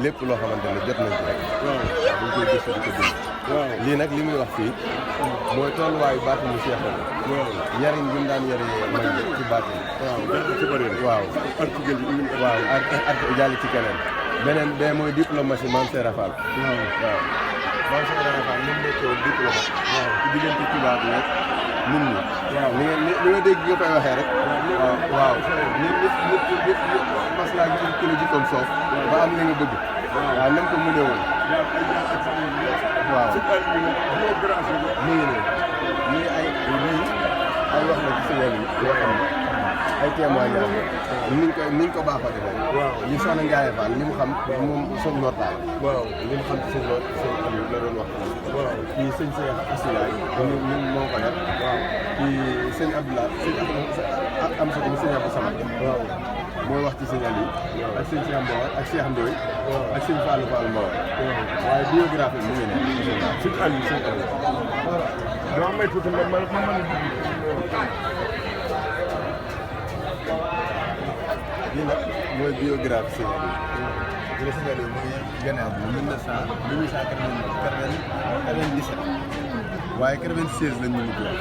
lépp loo xamante ne jot nañ ci rek. waaw dañ koy gëstu di ko bind. waaw lii nag li muy wax fii. mooy tolluwaayu baatinu Cheikh la. waaw yariñ bi mu daan yari mag ci baatin. waaw ci bëri waaw. article bi waaw article jàll ci keneen. beneen bee mooy diplomatie Mame Serap Fall. waaw waaw. Mame Serap Fall ni mu nekkee woon diplomate. waaw ci diggante tubaab yi nit ñi. waaw li nga dégg nga koy waxee rek. waaw waaw nit maslaa gi ci la jikkoom soof. ba am li nga bëgg. waaw nam ko mënee woon. waaw. mu ngi nii lii ay wax la ci signal yi yoo xam ne ay témoignage niñ ko baaxoo defee. waaw li soxna Ndiaye Fall li mu xam moom soog nortaal. waaw li mu xam ci sëñ am la doon wax. waaw kii sëñ Cheikh Assoulaye. ñun moo ko def. waaw kii sëñ Abdoulaye sëñ am sa sëñ Abdou Samad. waaw mooy wax ci signal yi. ak sëñ Cheikh Mbow ak Cheikh Ndoye. ak sëñ Fallou Fall Mbow. waaye biographie mu ngi ne. sëñ Aliou sëñ Aliou. voilà dama may tuuti ma mën a dugg. lii nag mooy biographie sëñ Aliou. sëñ Aliou mu ngi gane àdduna 1897 waaye 96 lañ ñu mujj wax.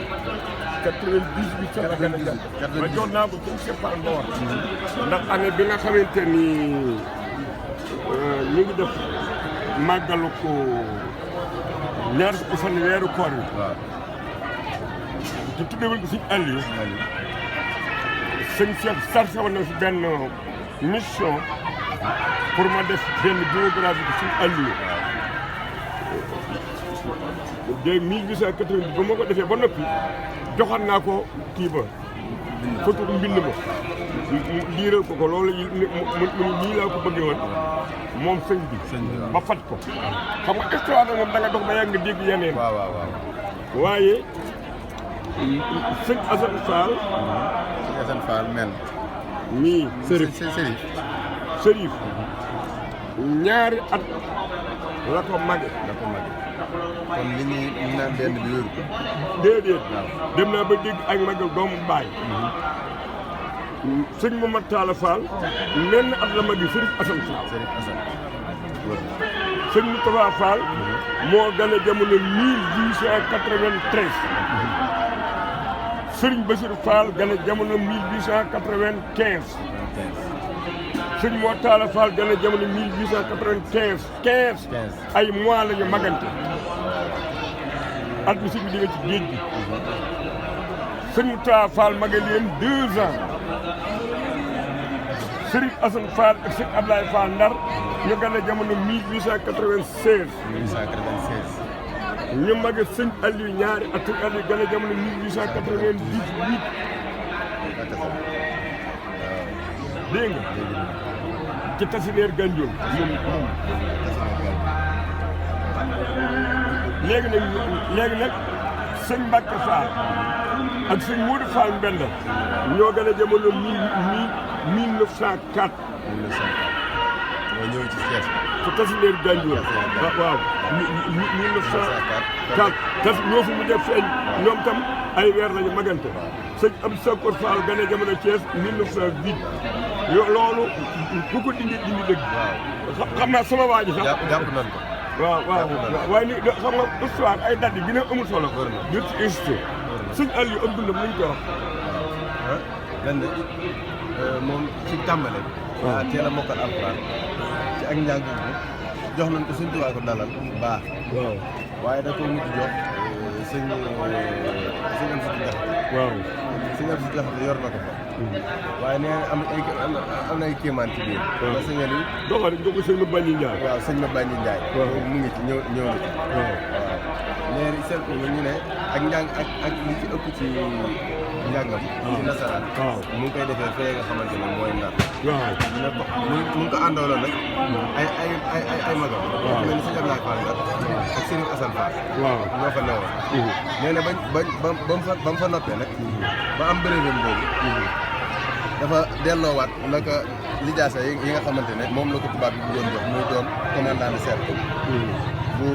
98 ma jox naa ko ci Sépal Mbawar. ndax année bi nga xamante ni ñu ngi def màggalu ko ñaar fukki fan weeru koor yi. waaw te tuddewul ko sëñ Aliou. sëñ Cheikh sarse woon na si benn mission pour ma def benn biographie bi sëñ Aliou. de 1890 ba ma ko defee ba noppi joxoon naa ko kii ba photo mbind ma liiral ko loolu nii laa ko bëggee woon moom sëñ bi ba faj ko xam nga histoire moom da nga dox ba yàgg nga dégg yeneen. waaw waaw waaw. waaye sëñ Assane Fall. sëñ Assane Fall men mii Sërif ñaari at la ko mage. kon li ñuy naan benn bi wéru. déedéet. dem naa ba dégg ak magal doomu baay. sëñ Momar Talla Fall menn at la magi Sërif Assane Fall. sëñ Moustapha Fall moo gën a jamono 1893. sëriñ Bassirou Fall gën a jamono 1895. sëñ Mor Talla Fall gën a jamono 1895. 15 ay mois la ñu magante. at mi si bi di nga ci géej gi. sëñ Moustapha Fall maga leen 2 ans. sëriñ Assane Fall ak sëñ Ablaye Fall Ndar ñu gën a jamono 1896. 1896. ñu mag sëñ Aliou ñaari at sëñ Aliou gën a jamono 1898. dégg nga ci Tasineer Gandiol moom léegi nag sëñ Mbacke Fall ak sëñ Modou Fall Mbenda ñoo gën a jamono 1904. moo ñëw ci Thiès. ci Tasineer Gandiol. waaw 1904. tas ñoo fi mu def feeñ ñoom tam ay weer lañu magante. sëñ Abdou Sakor Fall gën a jamono Thiès 1908. loolu ku ko dindi dëgg. xam naa sama waa ji sax. jàpp nañ ko. waaw waaye ni xam nga histoire ay date yi dina amul solo. du ci insisté. sëñ Aliou am dundam lu ñu koy wax. lan la moom ci tàmbale bi. waaw teel a mokkal alxuraan ci ak njàng bi jox nañ ko suñ tubaab ko dalal baax. waaw waaye da ko mujj jox sëñ am si jaxate. waaw sëñ am si jaxate yor na ko fa. waaye nee na am na ay kéemaan ci biir. waaw sëñ Aliou. doxal jox ko sëñ Ma Bañi Ndiaye. waaw sëñ Ma Bañi Ndiaye. waaw mu ngi ci ñëw na ci. waaw léegi seetlu nga ñu ne ak njàng ak li ci ëpp ci njàngam. ci nasaraan. waaw mu ngi koy defee fee nga xamante ne mooy Ndar. waaw mu ngi ko àndooloon nag. ay magam. waaw mel ni sëñ Ablaye Fall Ndar. ak Serigne Assane Fall. waaw ñoo fa newoon. nee na ba mu fa noppee nag. ba am brevet boobu. dafa delloowaat naka lijaasa yi nga xamante ne moom la ko tubaab bi bëggoon jox muy doon commandant de cercle. bu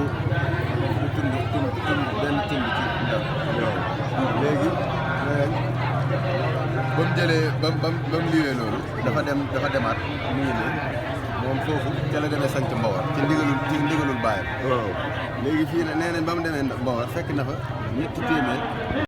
tund benn tund ci Ndar. léegi ba mu jëlee ba mu liiwee loolu dafa demaat mu ngi nii moom foofu ca la demee sanc Mbawar ci ndigalul baayam. waaw léegi fii ne nee nañ ba mu demee Mbawar fekk na fa 3 téeméer